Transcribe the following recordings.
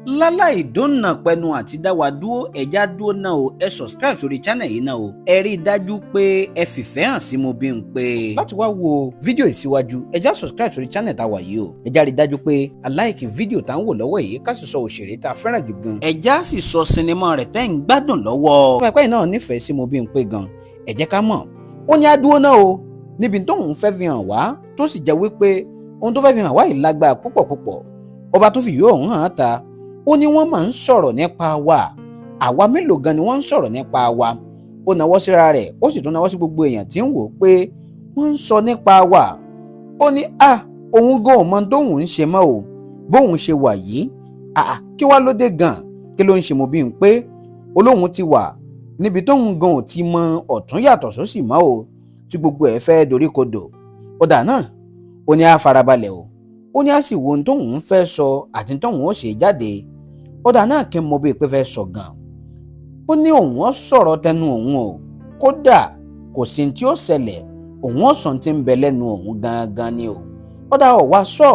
Láláì dóńnà pẹnu àti dá wa dúró, ẹ̀já dúró náà o. Ẹ subscribe sórí channel yìí náà o. Ẹ rí i dájú pé ẹ fìfẹ́ hàn sí Mobímpé. Láti wá wo fídíò ìsíwájú, ẹ̀já subscribe sórí channel tá a wà yìí o. Ẹ̀já rí i dájú pé a like fídíò tá ń wò lọ́wọ́ yìí, ká sì sọ òṣèré tá a fẹ́ràn jù gan. Ẹ̀já sì sọ sinimá rẹ̀ tẹ́ ń gbádùn lọ́wọ́. Fún ẹ̀pẹ́ yìí náà nífẹ̀ẹ́ sí Mobímpé gan, ẹ jẹ́ ká mọ̀. Ó ní á dúró náà o níbi tóun fẹ́ fi hàn wá, tó sì jẹ́ wípé ohun tó fẹ́ fi hàn wá yìí lágbára púpọ̀ púpọ̀. Ọba tó fi yóò hàn án ta, ó ní wọ́n máa ń sọ̀rọ̀ nípa wa. Àwa mélòó gan ni wọ́n ń sọ̀rọ̀ nípa wa? Ó nawọ́ síra rẹ̀, ó sì tún nawọ́ sí gbogbo èèyàn tí ń wò ó pé wọ́n ń sọ nípa wa. Ó ní a òun gan ò mọ tóun ń ṣe mọ́ o, bóun ṣe wà yìí. Àà, kí wá ló dé gan? Kí ló ń ṣe Mobímpé? Olóhùn ti wà níbi tóun gan ò ti mọ ọ̀tún yàtọ̀ sósì mọ́ o, tí gbogbo ẹ̀ fẹ́ dorí kodò. Ó dà náà, ó ní á farabalẹ̀ o, ó ní á sì wo ohun tóun ń fẹ́ sọ àti tóun ó ṣe jáde. Ó dà náà, kí n mọ bí pé fẹ́ sọ gan. Ó ní òun ó sọ̀rọ̀ tẹnu òun o, kódà kò sí tí ó ṣẹlẹ̀, òun ó sọ tí ń bẹ lẹ́nu òun gangan ni o. Ó dà, ọ̀ wá sọ.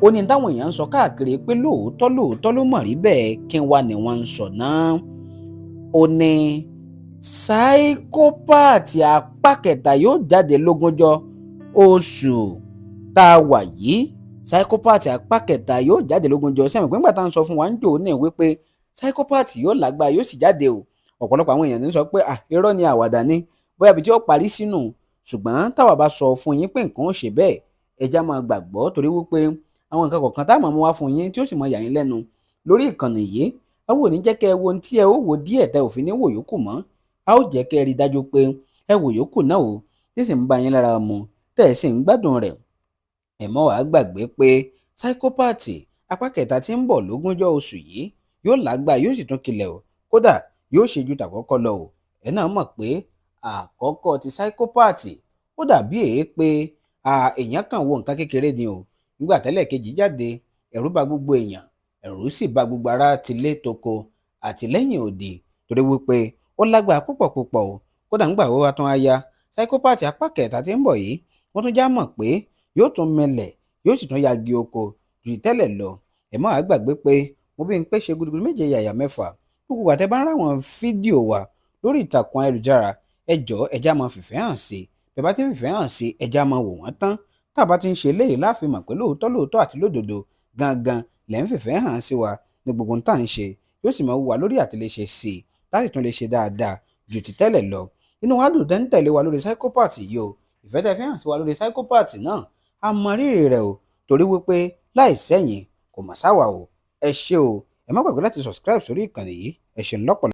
Ó ní táwọn èèyàn ń sọ káàkiri pé lóòótọ́ lóòótọ́ ló mọ̀ rí bẹ́ẹ̀, kí wá ni wọ́n ń sọ náà? Ó ní Psychopath apá kẹta yóò jáde lógúnjọ́ oṣù tá a wà yìí. Psychopath apá kẹta yóò jáde lógúnjọ́ sẹ́mi pé ńgbà tá à ń sọ fún wa ń jò ní wípé Psychopath yóò lágbára, yóò sì jáde o. Ọ̀pọ̀lọpọ̀ àwọn èèyàn ní sọ pé ah, irọ́ ni, àwàdà ni, bóyá ibi tí ó parí sínú. Ṣùgbọ́n táwa bá sọ fún yín pé nǹkan ó ṣe bẹ́ẹ̀, ẹja máa gbàgbọ́, torí wípé àwọn nǹkan kọ̀ọ̀kan tá a máa mú wá fún yín tí ó sì máa yà yín lẹ́nu lórí ìkànnì yìí, a wò ní jẹ́ kẹ́ ẹ wo ohun tí ẹ ó wò díẹ̀ tẹ́ ò fi ní wò yòókù mọ́. A ó jẹ́ kẹ́ ẹ rí i dájú pé ẹ wò yòókù náà o, tí sì ń bá yín lára mu, tẹ́ ẹ sì ń gbádùn rẹ̀. Ẹ mọ́ wàá gbàgbé pé Psychopath apá kẹta tí ń bọ̀ lógúnjọ́ oṣù yìí yóò lágbá, yóò sì tún kilẹ̀ o, kódà yóò ṣe ju tàkọ́kọ́ lọ o. Ẹ náà mọ̀ pé àkọ́kọ́ ti Psychopath, ó dàbí èé pé èèyàn kàn wo nǹkan kékeré ni o. Nígbà tẹ́lẹ̀ kejì jáde, ẹ̀rù bà gbogbo èèyàn, ẹ̀rù sì bà gbogbo ará tilé toko àti lẹ́yìn òdì, torí wípé ó lágbára púpọ̀ púpọ̀ o. Kódà ńgbà wo wá tún á ya Psychopath apá kẹta tí ń bọ̀ yìí, wọ́n tún já mọ̀ pé yóò tún mẹlẹ̀, yóò sì tún yagi oko ju tẹ́lẹ̀ lọ. Ẹ má wàá gbàgbé pé Mobímpé ṣe gudugudu méje yàyà mẹ́fà. Gbogbo àtẹ bá ń ráwọn fídíò wa lórí ìtàkùn ayélujára, ẹ jọ̀ọ́, ẹ já máa fìfẹ́ hàn sí. Bẹ́ẹ̀ bá ti ń fìfẹ́ hàn sí, ẹ já máa wò wọ́n tán. Tá a bá ti ń ṣe eléyìí, láàfin mọ̀ pé lóòótọ́ lóòótọ́ àti lódodo gangan lẹ́ ń fìfẹ́ hàn sí wa ní gbogbo ohun tá à ń ṣe, yóò sì máa wù wá lórí àti lè ṣe sí i, tá sì tún lè ṣe dáadáa ju ti tẹ́lẹ̀ lọ. Inú wa dùn tẹ́ ń tẹ̀lé wa lórí Psychopath yìí o. Ìfẹ́ tẹ́ fi hàn sí wa lórí Psychopath náà, a mọ rírì rẹ̀ o, torí wípé láì sẹ́yìn kò mà sáwà o. Ẹ ṣé o. Ẹ má gbàgbé láti subscribe sórí ìkànnì yìí. Ẹ ṣeun lọ́pọ̀lọpọ̀.